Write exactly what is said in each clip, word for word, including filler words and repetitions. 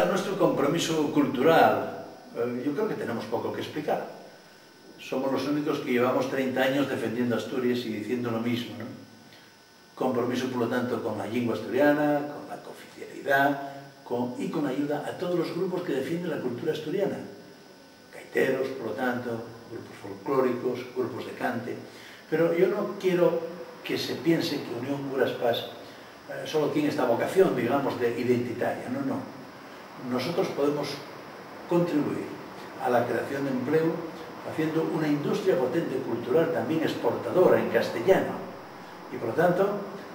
Nuestro compromiso cultural, eh, yo creo que tenemos poco que explicar. Somos los únicos que llevamos treinta años defendiendo Asturias y diciendo lo mismo, ¿no? Compromiso, por lo tanto, con la lengua asturiana, con la cooficialidad, con, y con ayuda a todos los grupos que defienden la cultura asturiana. Gaiteros, por lo tanto, grupos folclóricos, grupos de cante. Pero yo no quiero que se piense que Unión Curas Pas, eh, solo tiene esta vocación, digamos, de identitaria. No, no. Nosotros podemos contribuir a la creación de empleo haciendo una industria potente cultural, también exportadora en castellano. Y por lo tanto,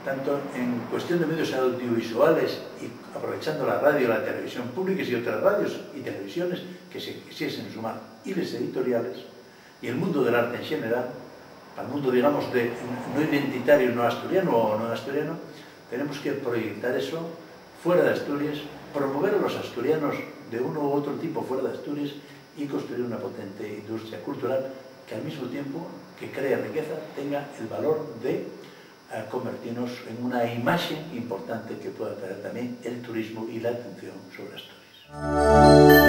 tanto en cuestión de medios audiovisuales y aprovechando la radio, la televisión públicas y otras radios y televisiones que se quisiesen sumar, y les editoriales, y el mundo del arte en general, al mundo, digamos, de no identitario, no asturiano o no asturiano, tenemos que proyectar eso fuera de Asturias, promover a los asturianos de uno u otro tipo fuera de Asturias y construir una potente industria cultural que, al mismo tiempo que cree riqueza, tenga el valor de, eh, convertirnos en una imagen importante que pueda atraer también el turismo y la atención sobre Asturias.